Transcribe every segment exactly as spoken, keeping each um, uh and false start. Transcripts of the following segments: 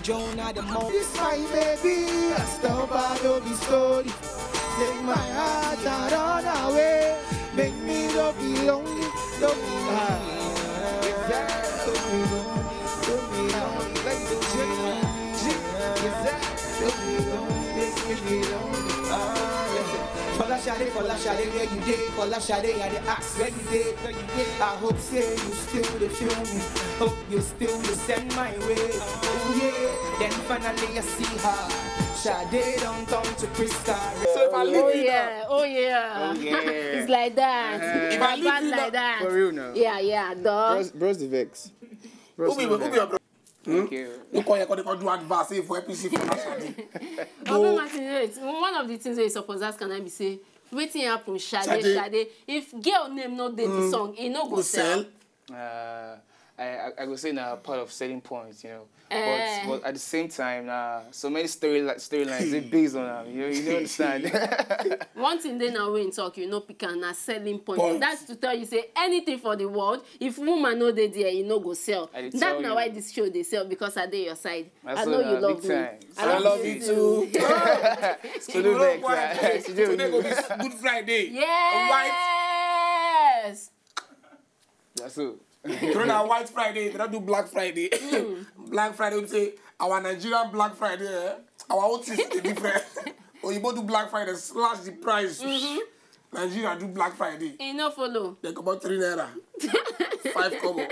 Don't know the money. This my baby, I stop, I don't be story. Take my heart and run away. Make me don't be lonely, don't be lonely. Don't be lonely, don't be lonely. Don't be lonely, don't be lonely. Make me be lonely. Ah, yeah. Fola Shade, Fola Shade, where you dey? Fola Shade, I dey ask, where you dey? Where you dey? I hope say you still dey feel me. Hope you still dey send my way. Oh yeah, then finally I see her. Shade don't turn to Krista. So if I leave Oh you now, yeah, oh yeah. Oh, yeah. It's like that. Uh-huh. If I It's leave bad you like now- that. For real now. Yeah, yeah, dog. Bros, bros the vex. Bros who be the who be vex. your bro? Thank you. Who call you? Call you do advice say for A P C for Fola Shade. Obi Martin, wait. One of the things wey you suppose ask am be say, wetin happen? Shade, Shade. Shade. If girl name no dey the song, e no go Go sell. Sell. Uh, I, I, I go say na part of selling points, you know. Eh. But, but at the same time, na so many story storylines dey based on am. You know, you don't understand. One thing dey now wey im talk, you no pick am, na selling point. Point. That's to tell you say anything for the world, if woman no dey there, e no go sell. I dey That tell na you. Why this show dey sell, because I dey your side. That's I so know na you love big me. Time. I love you too. So no vex, right? She dey with Today go you. be Good Friday. Yes. That's so. Today na White Friday. They don't do Black Friday. Black Friday we say our Nigerian Black Friday. Eh? Our own things dey different. Oyibo do Black Friday, slash the price. Nigeria do Black Friday. E no follow. They comot three naira, five kobo,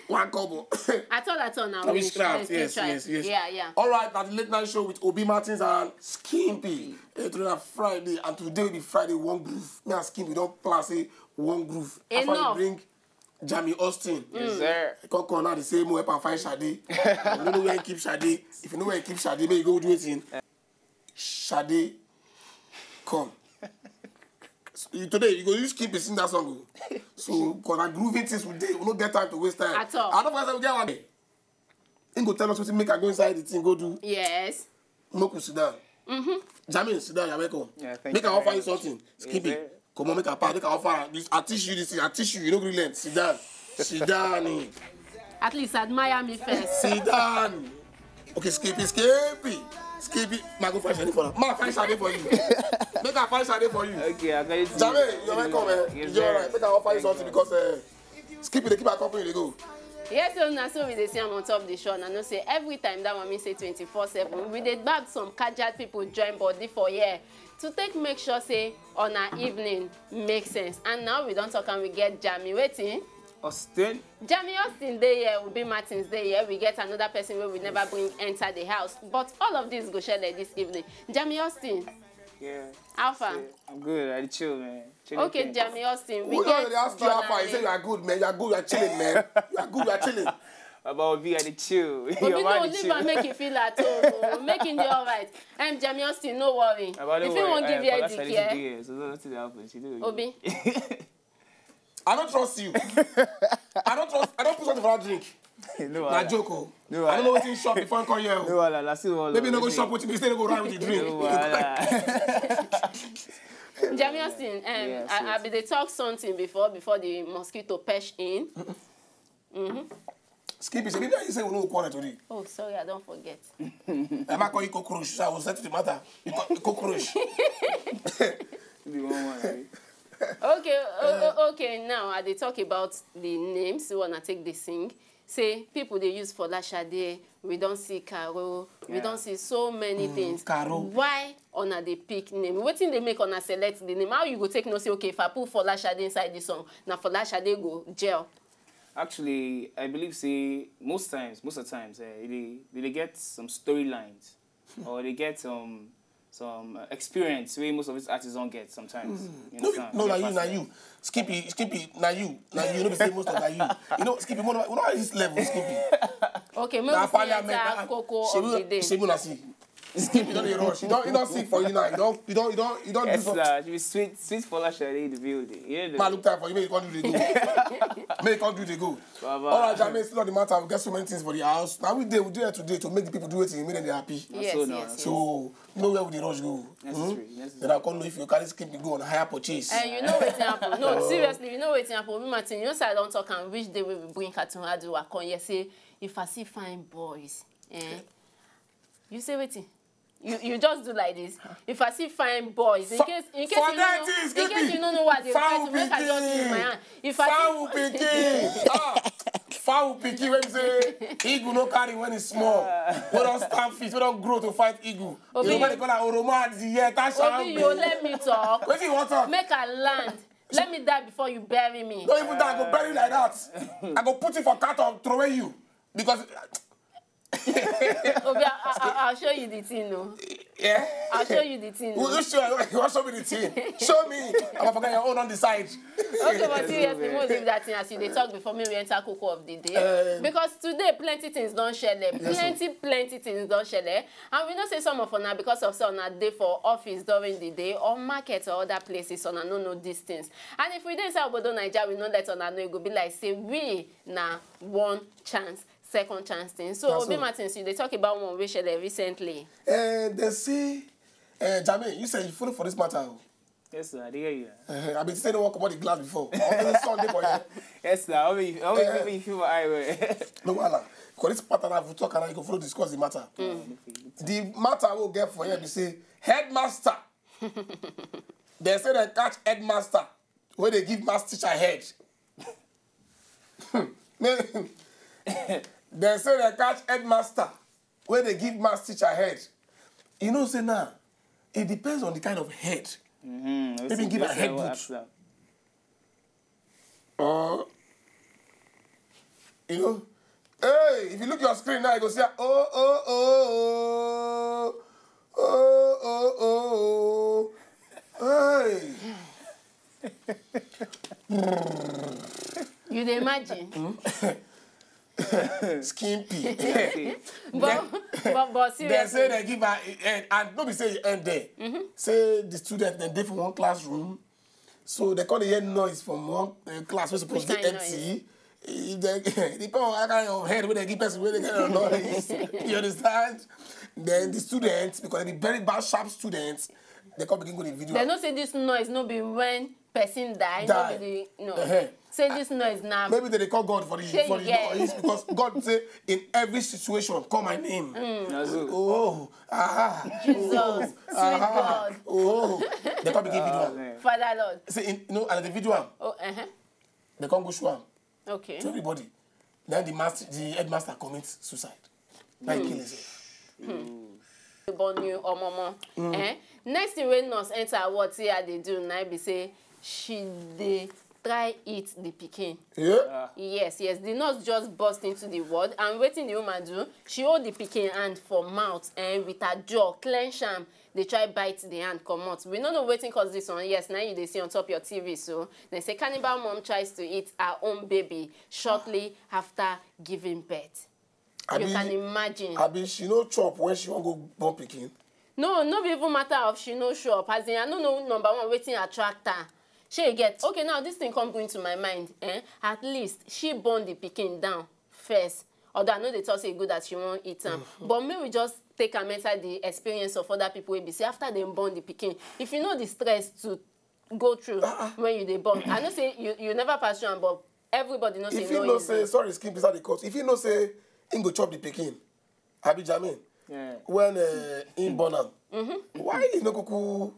one kobo. At all, at all now. Now we We scrap. try, we Yes, try. yes, yes. Yeah, yeah. All right, na the late night show with Obi Martins and Skimpy. Eh, today na Friday, and today will be Friday, one groove. Me and Skimpy don plan say one groove. After Enough. We bring Jamie Austin. Yes, sir. Come come now, they say, "Mo help am find Shade." I don't know where he keep Shade. If you know where he keep Shade, may you go do it in. Shade, come. So, you, today, you go use keep sing that song. Oh. So, because I grooving things today, we don't get time to waste time. At all. I don't know if we get one day. He go tell us what to make I go inside the thing, go do. Yes. Moku, sit down. Jamie, sit down, you're welcome. Yeah, thank Make you I offer very you much. Something. Yes, Skip it. sir. Come on, make a part, make a offer. This, I teach you this thing, I teach you, you don't relent. Sit down. Sit down. Eh. At least admire me first. Sit down. Okay, Skippy, Skippy. Skippy, ma go find Shade for you. Ma find Shade for you. Make I find Shade for you. Okay, I got it. Jamie, you're welcome, eh? Yes, You're sir. right. Make I offer you Thank something you. Because uh, Skippy, they keep our company, they go. Yes, so na so we dey see am on top the show, and I know say every time that one mean say twenty-four seven, we dey gbab some casual people join body for here to take make sure say on our evening make sense. And now we don talk and we get Jamie. Wetin? Austin. Jamie Austin dey here, Obi Martins dey here. We get another person wey we never bring enter the house. But all of this go shele this evening. Jamie Austin, Yeah. how far? Yeah, I'm good. I dey chill, man. Chill Okay, thing. Jamie Austin, we Who get don't they ask you how far? You say you Bonale. Are good, man. You are good. You are chilling, man. You are good. You are chilling. About V, I dey chill. Obi, Your no, man dey leave chill. Am, make you feel at home. Oh. Make him dey alright. Um, Jamie Austin, no worry. About If the you worry, wan uh, give Fola headache Shade here. dey here, so nothing dey happen. She dey okay. Obi, I don't trust you. I don't trust. I don't put something for that drink. No, Na wahala. Joke. Oh. No, I don't know wahala. Wetin shop before I come here. No, wahala. Na still all Maybe of no go it. Shop with me. Say they go round with the drink. No, wahala. Jamie Austin, um, Yes, I, I yes. Be dey talk something before before the mosquito perch in. Skip it. Maybe I say we no quarrel today. Oh, sorry, I don't forget. I might call you cockroach. So I will settle the matter. You co- cockroach. Be one one, abi? Okay, o- o- okay. Now I dey talk about the names. You wanna take the sing? Say people dey use Folashade. We don see Caro. We Yeah. Don see so many things. Caro. Why una dey pick name? Wetin dey make una select the name? How you go take know say okay, if I put Folashade inside this song, na Folashade go gel. Actually, I believe say most times, most of the times, eh, they, they get some storylines or they get some some uh, experience where most of these artists don't get sometimes. You No, understand? no, na Get you, na past you. Skippy, Skippy, na you, na you. No be say most of na you. You know, Skippy, more, more this level, Skippy. Okay, make Na we see parliament, enter na- koko Shebu- of the day. Shebu na see. Skippy don dey rush. You don, you don sick for you now. You don, you don, you don do Yes, something. sir. She be sweet, sweet Folashade in the building. You know, Man, look time for you. Make you come do the go. Make you come do the go. Baba. All right, Jamie, still on the matter. We get so many things for the house. Now we dey, we dey here today to make the people do it. Make them dey happy. Yes, so no, yes, na yes. So no where we dey rush go. Necessary, Hmm? necessary. Then I come know if you carry Skippy go on higher purchase. Eh, you know wetin happen? No, seriously, you know wetin happen? Obi Martin, you know say I don talk am which day wey we bring Cartoon Aduwa come here say if I see fine boys, eh, You say wetin? You you just do like this. If I see fine boys, in case in case you no know, in case you no know what they refer to, make I just use my hand. If I see fowl pikin, ah, fowl pikin wey be say eagle no carry when e small, wey don stand fit, wey don grow to fight eagle. Obi, you know what they call am? Oroma adìyẹ, that's how. Obi, you let me talk. Wetin you want talk? Make I land. Let me die before you bury me. Don't even die. I go bury you like that. I go put you for cart and throw away you because Obi, I, I, I'll show you the thing, no. Yeah. I'll show you the thing. Will you show? You want to show me the thing? Show me. I'm gonna forget your own on the side. Okay, but seriously, we'll leave that thing as you dey talk before me we enter cocoa of the day. Um, because today plenty things don shele, plenty plenty things don shele, and we know say some of una because of say una dey for office during the day or market or other places, una no know these things. And if we dey inside obodo Naija, we no let una know, e go be like say we na one chance, second chance thing. So Obi Martins, you dey talk about one wey shele recently. Eh, they see, eh, Jamil, you say you follow for this matter. Oh. Yes, sir. I dey hear you. Eh, I been say no one comot the glass before. Always Sunday for you. Yes, sir. How many, how many people you feel for eye? No wahala. Because this matter na we talk and I go follow discuss the matter. The matter we get for here be say headmaster. They say they catch headmaster wey dey give math teacher head. They say they catch headmaster wey dey give math teacher head. You know say now, it depends on the kind of head. Mm-hmm. Maybe give a head boot. Or, you know, hey, if you look your screen now, you go see, oh, oh, oh, oh, oh, oh, oh, hey. You dey imagine? Skimpy. But, but, but seriously. They say they give her, and, and no be say e end there. Mm-hmm. Say the students, dem dey for one classroom. So they come dey hear noise from one, uh, class wey suppose be empty. If they, depend on what kind of head wey they give person wey dey get noise. You understand? Then the students, because they be very bad, sharp students, they come begin go the video. They know say this noise no be when person die, no be the, no. Say this noise now. Maybe they dey call God for the, for the noise, because God say, "In every situation, call my name." Oh, ah, Jesus, sweet God. Oh, they come begin video. Father Lord. Say, in, no, and the video am. Oh, uh-huh. They come go show am. Okay. To everybody. Then the master, the headmaster commits suicide. Now he kill himself. Born you omomo. Eh? Next thing wey nurse enter ward say I dey do na be say she dey try eat the pikin. Yeah. Yes, yes. The nurse just burst into the ward, and wetin the woman do? She hold the pikin hand for mouth and with her jaw, clench am, dey try bite the hand comot. We no know wetin cause this one. Yes, na you dey see on top your T V so. They say cannibal mom tries to eat her own baby shortly after giving birth. You can imagine. Abi she no chop when she wan go born pikin? No, no be even matter of she no chop. As in, I no know, number one, wetin attract her. She get, okay, now this thing come go into my mind. Eh? At least she born the pikin down first. Although I know they talk say e good that she won't eat am. But me, we just take am inside the experience of other people wey be say after dem born the pikin. If you know the stress to go through when you dey born. I know say you, you never pass through am, but everybody know say if you know say, sorry, skin beside the court. If you know say him go chop the pikin, Abi Jamin, when, uh, him born am, why he no kuku?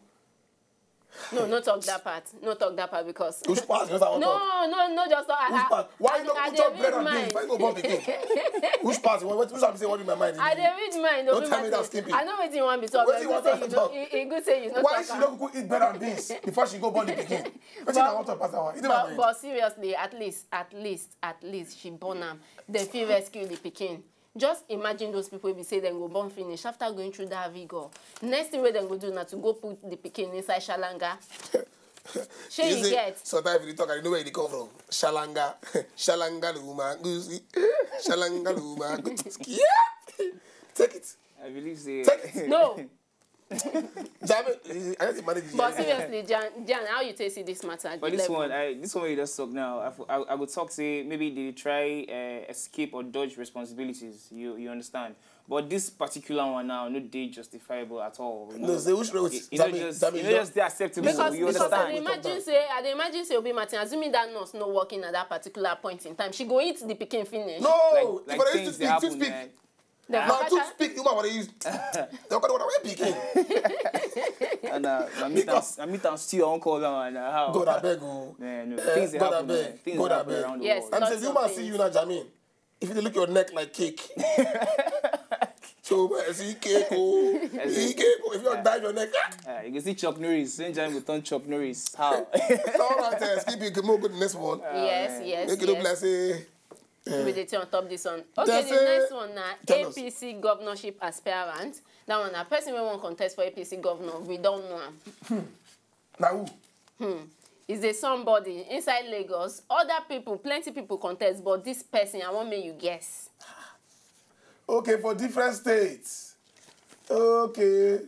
No, no talk that part. No talk that part because which part? No, no, no, just talk. Which part? Why you no put your bread and beans? Why you go born pikin? Which part? What, which part say what in my mind? I dey read mind. Don't tell me that, Skippy. I know wetin you want be talk. Wetin you want to talk? E good say you no talk. Why she no go eat bread and beans before she go born the pikin? Wetin I want to pass that one? But seriously, at least, at least, at least she born am. Dem fit rescue the pikin. Just imagine those people wey be say dem go born finish after going through that rigor. Next thing wey dem go do na to go put the pikin inside shalanga. Shey you get? Sometimes you talk, I know where you come from. Shalanga, shalanga luma guzi, shalanga luma guzi. Yeah, take it. I believe say take it. No. But seriously, Jan, Jan, how you take see this matter? But this one, I, this one you just talk now. I, I, I go talk say maybe they try, uh, escape or dodge responsibilities. You, you understand? But this particular one now, no dey justifiable at all. No, say which way? It no just dey acceptable. Because you understand? I dey imagine say, I dey imagine say Obi Martin, assuming that nurse no working at that particular point in time, she go eat the pikin finish. No, like, like things dey happen. Now to speak, you want to use. Don't go to what pikin. And uh, I meet am, I meet am still on call and uh, how? God, I beg you. Yeah, no, Eh, things dey God, I happen. beg. Eh, things God, dey I happen beg. around the Yes. world. I'm Lots saying, you of must see things. You now, Jamin. If you look your neck like cake. So, but see cake, oh, see cake, oh. If you dive your neck, ah, Uh, you can see Chuck Norris. Same time we turn Chuck Norris. How? All right, uh, skip it. More good next one. Yes, yes, Make it look yes. Like say. We dey turn on top this one. Okay, That's the it. Next one now. Tell us. A P C governorship aspirant. That one na person wey wan contest for A P C governor. We don know am. Now who? Is a somebody inside Lagos. Other people, plenty people contest, but this person, I wan make you guess. Okay, for different states. Okay.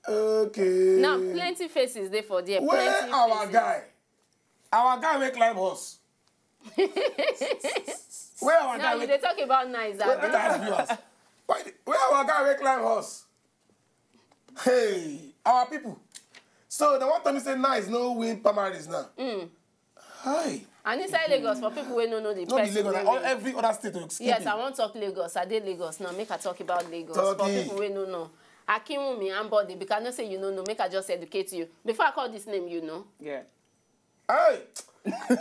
Okay. Now, plenty faces dey for there. Where Plenty our faces. Guy? Our guy wey climb horse. Where our Now guy you wey dey talk about Nice, Wait, let abi? us viewers. Why the- Where our guy wey climb horse? Hey, our people. So they want to say Nice no win primaries now. Hi. And inside Lagos, for people wey no know the No be person Lagos. wey All, win. Every other state will skip Yes, it. I wan talk Lagos. I dey Lagos now. Make I talk about Lagos Talk for it. People wey no know. Akinwumi Ambode, because I know say you no know. Make I just educate you. Before I call this name, you know. Yeah. Hey,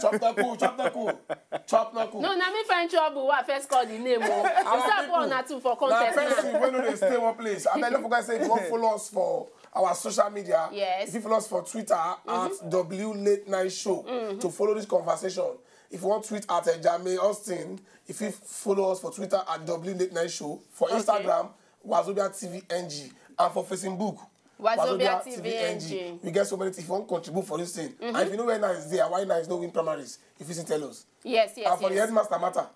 chop na cool, chop na cool, chop na cool. No, na me find trouble. Wey I first call the name. Oh, Our you start people, one or two for Na contest person now. Wey no dey stay one place. I mean, don't forget say if you wan follow us for our social media, Yes. If you follow us for Twitter at W Late Night Show to follow this conversation. If you want tweet at uh, Jame Austin, if you follow us for Twitter at W Late Night Show, for Instagram, Wazobia T V N G, and for Facebook, Wazobia T V N G. We get so many things. If you want contribute for this thing, and if you know where Nice is there, why Nice no win primaries? If you still tell us. Yes, yes, And for the yes. Headmaster matter,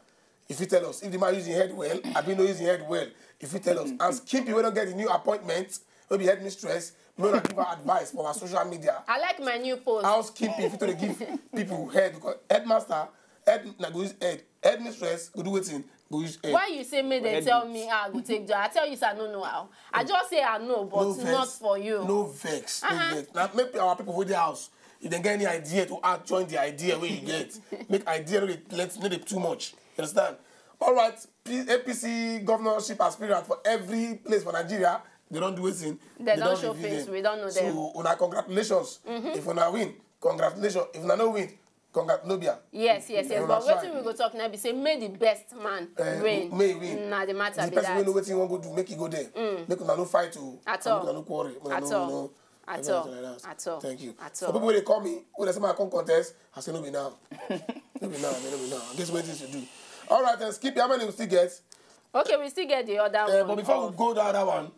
if you tell us, if the man use his head well, I be no use his head well, if you tell us. And Skippy, we don't get the new appointment, wey be headmistress, we don't give her advice for our social media. I like my new post. How Skippy, if you to dey give people head, because headmaster, head, na go use head, headmistress, go do wetin, go use head. Why you say make dem Head tell beat. Me how I go take job? I tell you say I no know how. I just say I know, but No vex. Not for you. No vex, no vex. Now make our people with the house, if they get any idea to add, join the idea where you get. Make idea no dey let no dey too much. You understand? All right, P- A P C governorship aspirant for every place for Nigeria. They don't do anything. They don't show face, we don't know them. So, una congratulations. If una win, congratulations. If una no win, congratulations. Yes, yes, yes. Una But try. Wetin we go talk now be say may the best man Eh, win. May win. Na the matter The be person wey that. Know wetin you wan go do, make you go there. Make una no fight o. At all. Make una no quarrel. Make una At no, all. no, At everything all. Like that. At all. Thank you. At For all. People wey dey call me, when they say my come contest, I say no be now. No be now, no be now. Get wetin to do. All right, then Skip. How many we still get? Okay, we still get the other Uh, one. But before of- we go the other one,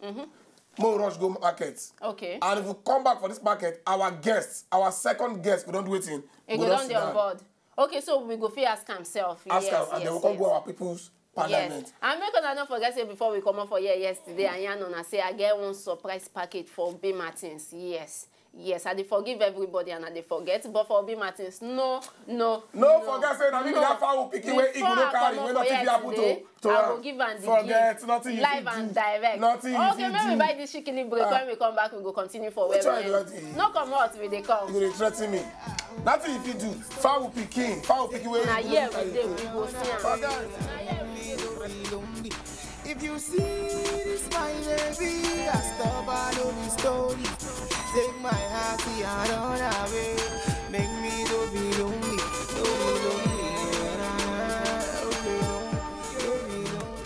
more rush go market. Okay. And if we come back for this market, our guest, our second guest, we don't do anything. E go don dey on board. Okay, so we go fit ask am self. Ask Yes, am, and yes, then we come yes. Go our people's parliament. Yes. And make una no forget say before we comot for here yesterday, I yarn una say I get one surprise package for Obi Martins. Yes. Yes, I dey forgive everybody and I dey forget, but for Obi Martins, no, no, No forget say na me be that fowl pikin wey Igbo no carry, wey nothing fit happen to, to I am. Go give am the Forget, gift. Nothing you Live fit and do. Direct. Nothing you Okay, fit make we do. Buy this shikini break. Ah. When we come back, we go continue for where Which one we you end. want to eat? No comot, we dey come. You dey threaten me. Nothing you fit do. Fowl pikin, fowl pikin wey Na Igbo here no we carry. dey, we go see am. Forget. If you see this my baby, I stop, I know the story. Take my heart, I run away. Make me don't be lonely, don't be lonely. Don't be lonely.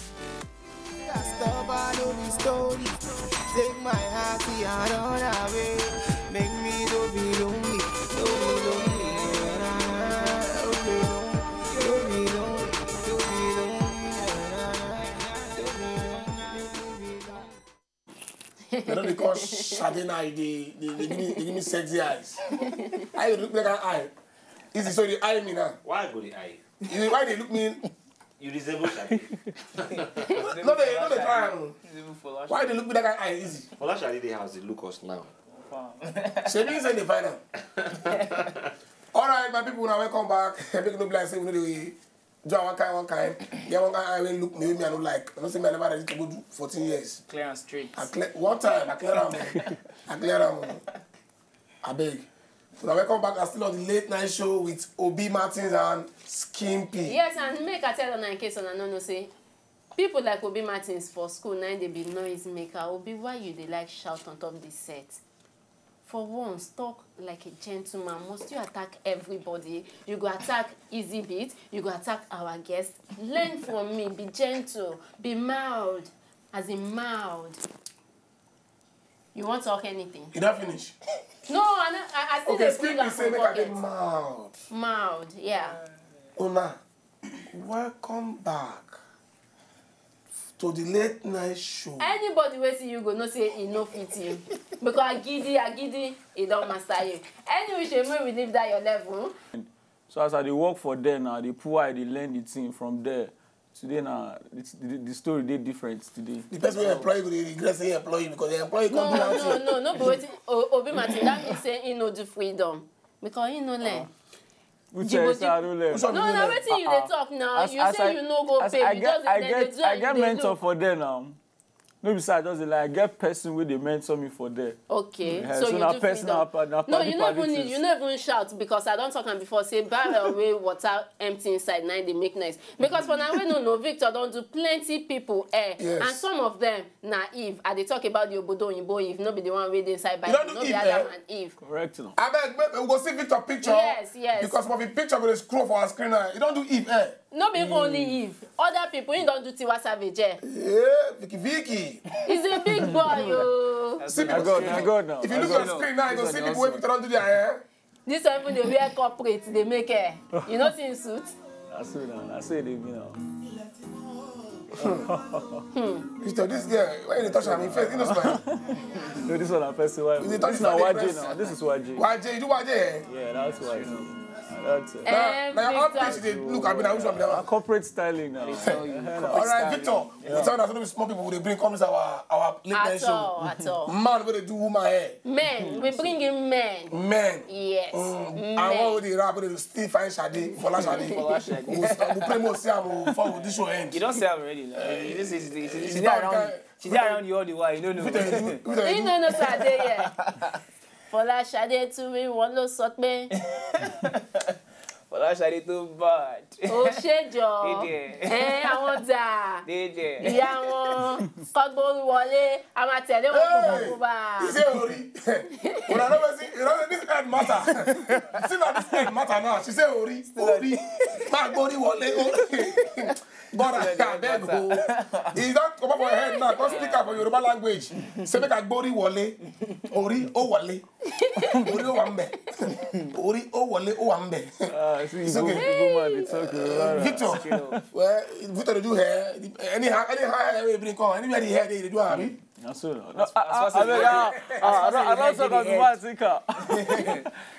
I stop, I know the story. Take my heart, I run away. Make me don't be lonely, don't be lonely. Don't be lonely, don't be lonely. They don't dey call Shade now. They, they, they, give me, they give me sexy eyes. I look like an eye. Is it so they eye me now? Why go the eye? You know why they look me? You resemble Shade. No, they, no, they try am. Why they look me that kind eye easy? Fola Shade dey house, they look us now. Shebi say the final. All right, my people, now welcome back. Make no be like say we no dey do am one kind, one kind. Yeah, one kind eye wey look me, wey me I no like. I know say me I never ready to go do fourteen years. Clear and straight. I clear one time. I clear am. I clear am. I beg. So now welcome back. I'm still on the late night show with Obi Martins and Skimpy. Yes, and make I tell una in case una no know say people like Obi Martins for school na dey be noise maker. Obi, why you dey like shout on top the set? For once, talk like a gentleman. Must you attack everybody? You go attack Easy Beat, you go attack our guest. Learn from me, be gentle, be mild, as in mild. You wan talk anything? You don finish? No, I no, I, I still Okay, dey bring Skimpy am say from make I dey pocket. Mild. Mild, yeah. Una, welcome back to the late night show. Anybody wey see you go know say e no fit you. Because agidi, agidi, e don master you. Anyway, shey make we leave that your level. So as I dey work for there now, I dey put eye, I dey learn the thing from there. Today na the, the, the story dey different today. The person wey employ you go dey regret say he employ you because the employee come do No, that no, thing. No, no be wetin O- Obi Martin, that mean say he no do freedom because he no learn. Which Jibo, I say I jibo. Don't learn? Which one No, you na learn? Wetin you dey talk now? As- You as say I- you no go as pay. I You get, just I dey get, do I am, get you dey mentor look. For there now. No be say I just dey like, I get person wey dey mentor me for there. Okay, Yeah, so so you na do personal freedom. Pa- na No, padi you no padi even need. things. You no even shout because I don talk am before. Say barrel wey water empty inside na dey make noise. Because for now wey no no, Victor don do plenty people eh, Yes. And some of them na Eve. I dey talk about the obodo oyinbo Eve, no be the one wey dey inside You Bible, don do no be Eve, Adam eh? And Eve. Correct now. Abeg, make we go see Victor picture. Yes, yes. Because for the picture go dey scroll for our screen now. You don do Eve, eh? No be even only Eve. Other people, he don do Tiwa Savage eh. Yeah, Vicky Vicky. He's a big boy o. See Na people God, na God now. If you Na look God. At the screen now, you go see people wey Victor don do their hair. This one even dey wear corporate, dey make hair. You no see him suit? I see now. I see they be now. Victor, this girl, why you dey touch am? Him face, you know smile. No, this one na person why. You dey touch This na smile, Y J impress. Now. This is Y J. Y J, you do Y J, eh? Yeah, that's Y J. That's it. Now, now your outfit dey look, I mean, na which one be that A one? Corporate styling now. I tell you, Uh-huh. Corporate All right, styling. Victor. Yeah. Tell us no be small people we dey bring come this our our late night At all, show. At all. Man wey dey do woman hair. Men, we bring in men. Men. Yes. Mm. Men. And one wey dey rap, wey dey still find Shade, Fola Shade. Fola Shade. We go st- we pray more see am o before this show end. You don say am already. Like, this is the, she, she It's dey about around. Time. She dey around you all the while. You don't know. Victor, you do, Victor, you He do. No know say I dey here. Fola Shade to me, one lo sọ pé. Fola Shade too bad. Ó ṣe jọ. Dídì ẹ̀. Ẹ àwọn dà. Dídì ẹ̀. Ìyá wọn kọ́gbórí wọlé, a máa tẹ̀lé wọn kó bá kó bá. Hey! Iṣẹ́ orí. Una no see, you know this head matter. See na this head matter now. She say orí, orí. Máa gbórí wọlé. Brother, abeg o. E don comot for your head now. Come speak am for Yoruba language. Say make I gbórí wọlé. Orí ó wọlé. Orí ó wà ń bẹ̀. Orí ó wọlé ó wà ń bẹ̀. Ah, see, It's Igbo, okay. Igbo man, it's okay. All right. Victor, well, Victor dey do hair. Anyhow, anyhow hair wey bring come, anywhere the hair dey, dey do am, abi? Na so. No, As- I, as far I, as I beg, the ah, ah, I don't, I don't talk as the man think am.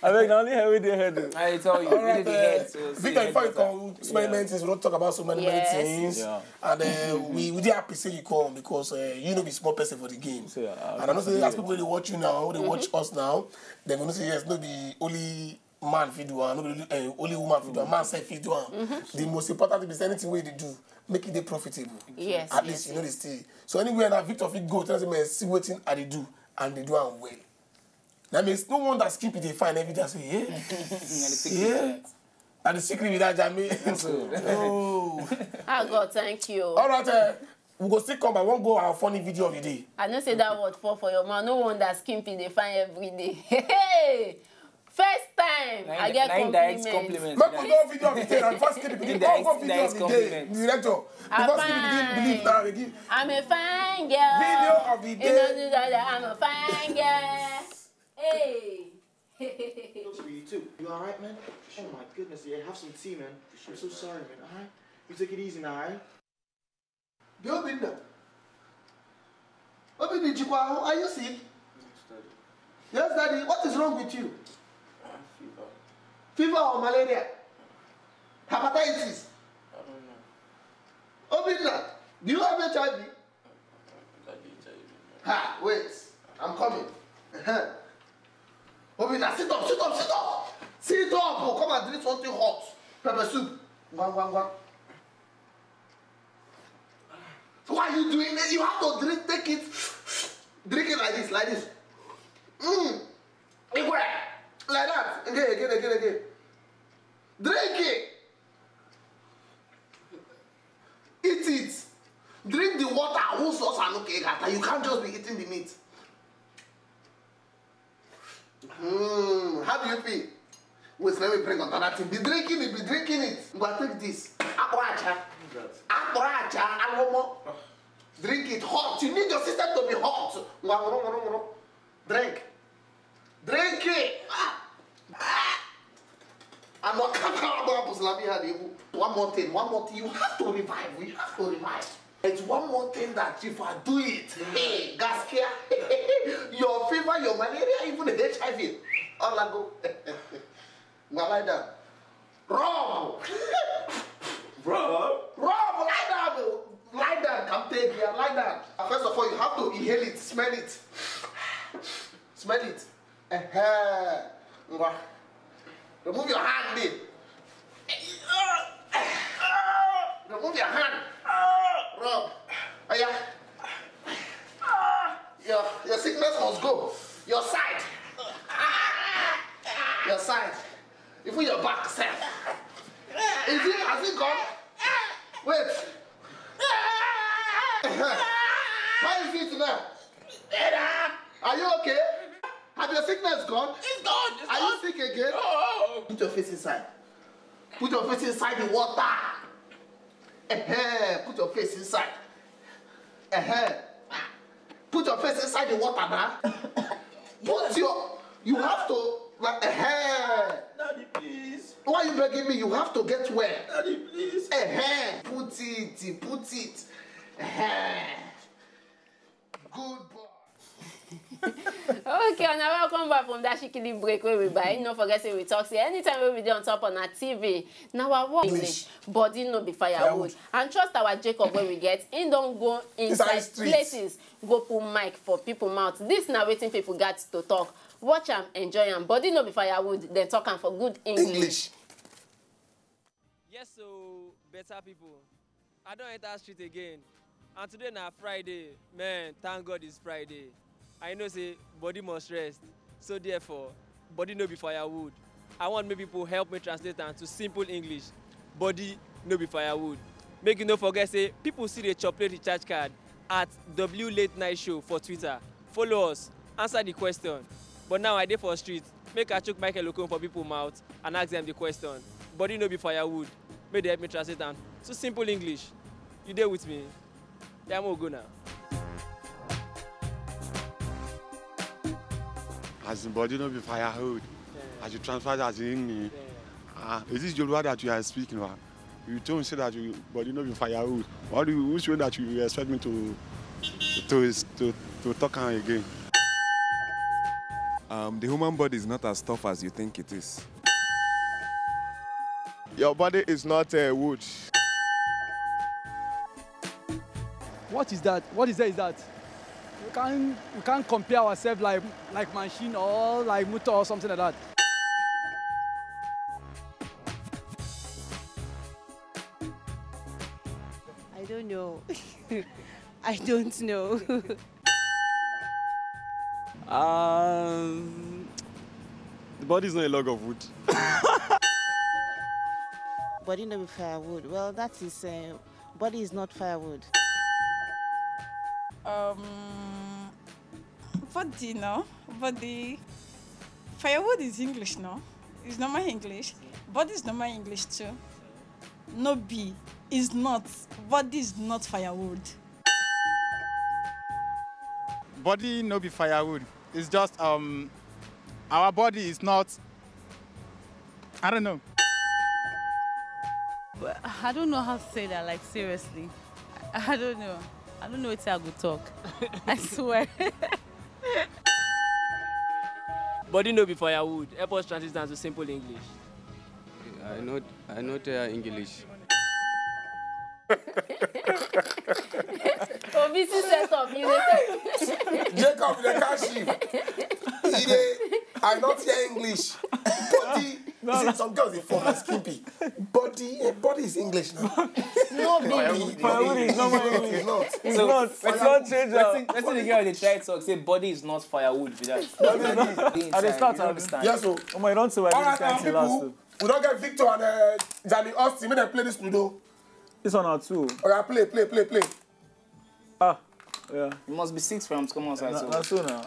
I beg, na only hair wey dey head o. I tell you, All we right, dey the uh, head, so see Victor, head before you matter. Come, so many, Yeah. Many things, we don talk about so many, many Yes. Things. Yeah. And uh, we, we dey happy say you come because uh, you no be small person for the game. So, yeah, I And I know say as appreciate people wey dey watch you now, wey dey watch us now, dem go know say yes, no be only man fit do am, no be only, uh, only woman fit do am, man sef fit do am. The most important thing be say anything wey you dey do, make e dey profitable. Yes, At yes, least you know yes. Dey stay. So anywhere now, Victor fit go, tell say, "Man, see wetin I dey do," and dey do am well. That means no wonder Skippy dey find every day and say, "Eh?" Yeah. And the secret with that, Jamie. Oh. Ah, God, thank you. All right, uh, we go still come. I wan go our funny video of the day. I know say that word fall for your mouth. No wonder Skimpy dey find every day. Hey! First time Na I in- get na indirect compliment. Compliment. Make we go video of the day. And first clip, we go Indirect, go video of indirect the day. Compliment. Director, I before clip begin, fine. Believe now, we give I'm a fine girl. Video of the You know day. The other, I'm a fine girl. Hey. Those for you too. You all right, man? Oh my goodness, yeah. Have some tea, man. I'm so sorry, man. All right. You take it easy now, all right? Obinna. Obinna Ichikwa, are you sick? Yes, Daddy. Yes, Daddy. What is wrong with you? I have fever. Fever or malaria? Hepatitis? I don't know. Obinna, do you have H I V? Daddy, H I V. Ha, wait. I'm coming. Uh-huh. Obinna, sit up, sit up, sit up. Sit Stop, oh, come and drink something hot. Pepper soup. Ngwa, ngwa, ngwa. So why are you doing this? You have to drink, take it, drink it like this, like this. Mm. Like that. Again, again, again, again. Drink it. Eat it. Drink the water. Who sauce and okay, you can't just be eating the meat. Hmm, how do you feel? Wait, let me bring another thing. Be drinking it, be drinking it. Go and take this. Akpụrụ aja. Akpụrụ aja, alomo. Drink it hot. You need your system to be hot. Ngwa, ngwụrụ, ngwụrụ, ngwụrụ. Drink. Drink it. Ah. Ah. I'm not comfortable. One more thing, one more thing. You have to revive. You have to revive. It's one more thing that if I do it, hey, gaskiya, your fever, your malaria, even H I V, all I go. Now lie down. Rob! Rob! Rob, lie down, oh. Lie down, come take here, lie down. Uh, First of all, you have to inhale it, smell it. Smell it. Uh-huh. Ngwa. Remove your hand, babe. Remove your hand. Rob. Oh, yeah. Your, your sickness must go. Your side. Your side. Even your back, sir. Is it, has it gone? Wait. How is it now? Are you okay? Have your sickness gone? It's gone. It's Are gone. you sick again? No. Put your face inside. Put your face inside the water. Eh-heh. Put your face inside. Eh-heh. Put your face inside the water now. Put your, you have to, like, eh-heh. Daddy, please. Why are you begging me? You have to get well. Daddy, please. Eh-heh. Put it, put it. Eh-heh. Good boy. Okay, now welcome back from that shikili break where we buy. No forget say we talk say anytime we be dey on top on our T V, now our work English. Body no be firewood. Firewood. And trust our Jacob where we get, he don't go inside Inside street. places, go put mic for people mouth. This now waiting people got to talk. Watch am, enjoy am. Body no be firewood, then talk am for good English. English. Yes, so better people. I don't enter street again. And today na Friday. Man, thank God it's Friday. I know say body must rest. So therefore, body no be firewood. I want make people help me translate am to simple English. Body no be firewood. Make you no forget say people still dey chop late recharge card at W Late Night Show for Twitter. Follow us, answer the question. But now I dey for street. Make I chook Michael Okon for people mouth and ask them the question. Body no be firewood. Make they help me translate am to simple English. You dey with me? Yeah, I'm go now. As in body no be firewood. As you translate as in me. Ah, is this Yoruba that you are speaking about? You told me say that you body no be firewood. What do you, which way that you expect me to to to to talk am again? Um, the human body is not as tough as you think it is. Your body is not a wood. What is that? What is that? Is that? You can't you can't compare ourselves like like machine or like motor or something like that. I don't know. I don't know. Um, the body is not a log of wood. Body no be firewood. Well, that is uh, body is not firewood. Um, body, no. Body. Firewood is English, no? It's normal English. Body is normal English too. No be. Is not. Body is not firewood. Body no be firewood. It's just um, our body is not. I don't know. But I don't know how to say that. Like seriously, I don't know. I don't know what I go talk. I swear. Body no be firewood. Help us translate that to simple English. I know, I know their English. Obisi set up, you dey say. Jacob, you dey catch him. He dey, I not hear English. Body. No, no, Some girls they form as skimpy. Body, eh, body is English now. No, baby. Firewood is not my English. It's not. It's not change. Wetin the girl dey try talk say body is not firewood be that. I dey start understand. Yes o. Omo, you don say I didn't last. We don get Victor and uh, Jamie Austin. Make dem play this ludo. This one na two. Oya, play, play, play, play. Ah, yeah. You must be six from come outside. Na so na.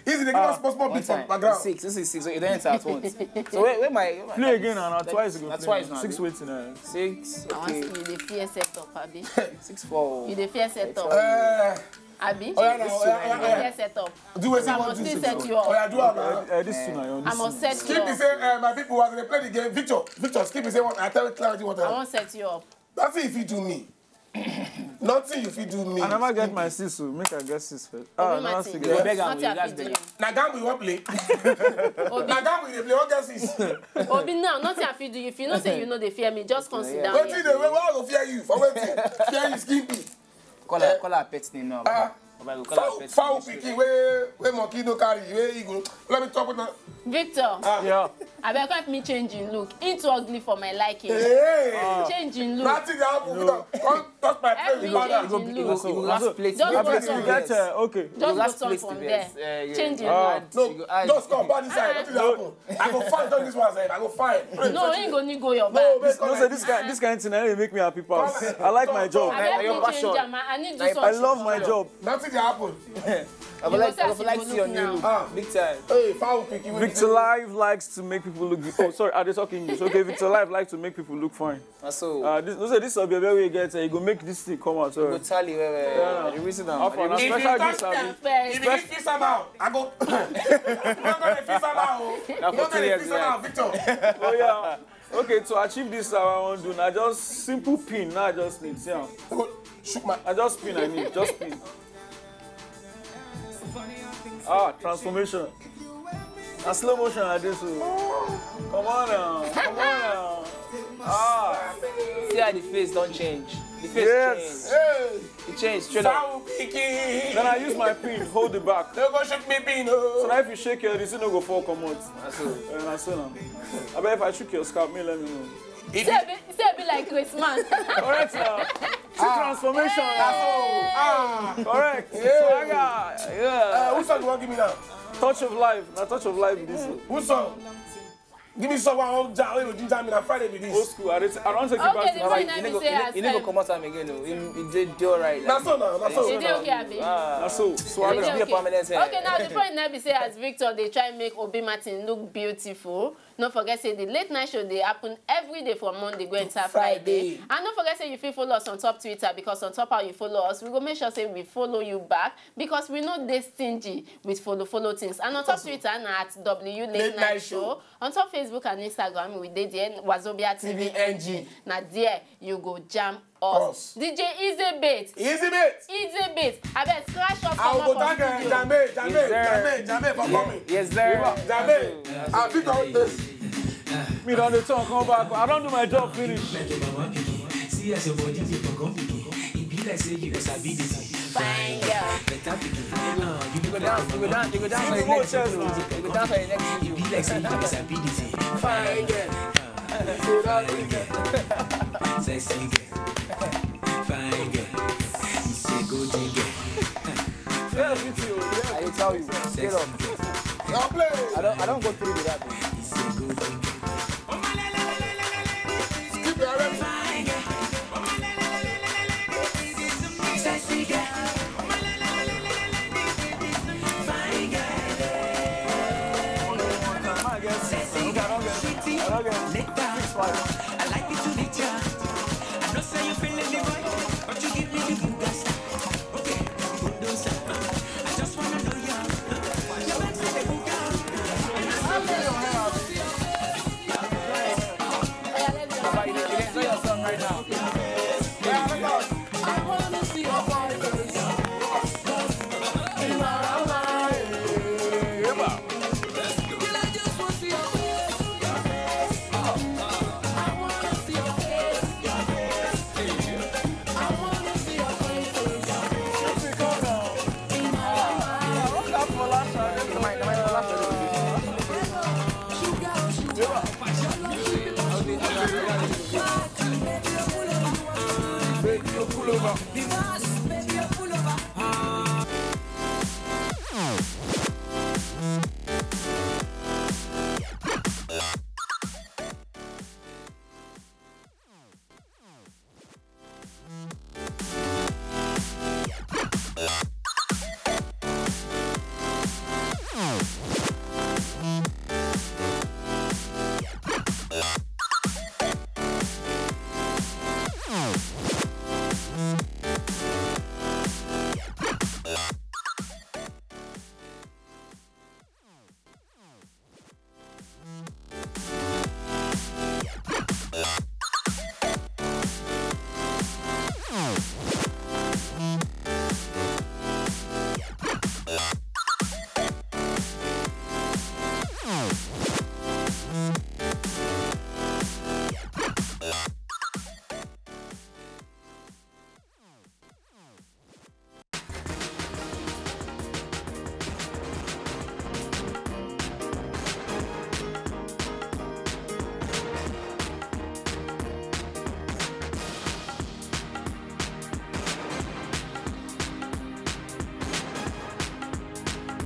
Easy, they give us small small beat for background. Six, this is six. So you don't enter at once. So where, where my, where my play again and twice ago. That's twice now. Six waiting. Six. Okay. You dey fear set up, abi? Six four. You dey fear set up, abi? Oh yeah, no, yeah, yeah, yeah. Fear set up. Do what I must still set you up. Oh yeah, do am. Uh, this two now. I must set you up. Skip the same. Uh, my people, as they play the game, Victor, Victor, skip the same one. I tell you clarity what I want. I won't set you up. That's if you do me. Nothing you fit do me. I never get my sis o, make I get sis first. Ah, I never still get. Beg am, you guys beg am. Na gamble you wan play? Na gamble you dey play, wan get sis. Obi, now nothing I fit do you. If you know say you no dey fear me, just come sit down. Wetin dey, why I go fear you? For wetin? Fear you, Skippy. Call her, call her pet name now. Ah. Fowl, fowl pikin wey, wey monkey no carry, wey e go. Let me talk with her. Victor. Ah. Yeah. Abeg, help me change in look. He too ugly for my liking. Hey. Change in look. Nothing dey happen. Victor, come touch my face with powder. Help me change in look. Just go turn from there. Change in look. No, just come back this side. Nothing dey happen. I go fight on this one sef. I go fight. No, he go need go your back. No, say this kind, this kind thing na dey make me happy pass. I like my job. Abeg, help me change am. I need do something. I love my job. Nothing dey happen. I would like, I would like to see your new look. Ah. Big time. Hey, fowl pikin. Victor Live likes to make people look. Oh, sorry, I dey talk English. Okay, Victor Live likes to make people look fine. Na so. Uh, this, no say this obiebe wey you get, uh, you go make this thing come out. Sorry. You go tally well well. Yeah. The reason I'm. How far? If you special guest, abi? If you feel somehow, I go. You no go dey feel somehow. You no go dey feel somehow, Victor. Oh yeah. Okay, to achieve this, I wan do na just simple pin. Now I just need see am. Shook my. I just pin. I need just pin. Ah, transformation. Na slow motion I dey so. Come on now, come on now. Ah. See how the face don change. The face change. Yes. Hey. It change straight up. Fowl pikin. Then I use my pin, hold the back. No go shake me pin o. So now if you shake your, this thing no go fall comot. Na so. Eh, na so now. Abeg, if I shook your scalp, me let me know. Say be, say be like Chris man. Correct now. See transformation. Na so. Ah. Correct. Yeah. Swagger. Yeah. Uh, which song you wan give me now? Touch of life. Na touch of life be this o. Which song? Give me someone who ja-, who ginger me. Na Friday be this. Old school. I don't, I don't take you back to. Okay, the point na be say as you no go come out am again o. You, you dey, dey alright. Na so na, na so. You dey okay, abi? Ah. Na so. So I be a permanent. Okay, now the point na be say as Victor dey try make Obi Martin look beautiful. No forget say the late night show dey happen every day from Monday go enter Friday. And no forget say you fit follow us on top Twitter, because on top how you follow us, we go make sure say we follow you back, because we no dey stingy with follow follow things. And on top Twitter na at W Late Night Show. On top Facebook and Instagram, we dey there, Wazobia T V N G. Na there you go jam us. D J Easy Beat. Easy Beat. Easy Beat. Abeg, scratch us. I go thank, uh, Jame, Jame, Jame, Jame for coming. Yes, sir. Jame, I fit come this. Me don dey talk, come back. I don do my job finish. See as your body dey for come pikin. E be like say you go sabi the thing. Fine girl. Better pikin. You go dance, you go dance, you go dance for the next video. You go dance for the next video. E be like say you go sabi the thing. Fine girl. Fine girl. Sexy girl. Fine girl. It's a good girl. I dey tell you, get up. I don't, I don't go through with that. Skip it already. Pull over.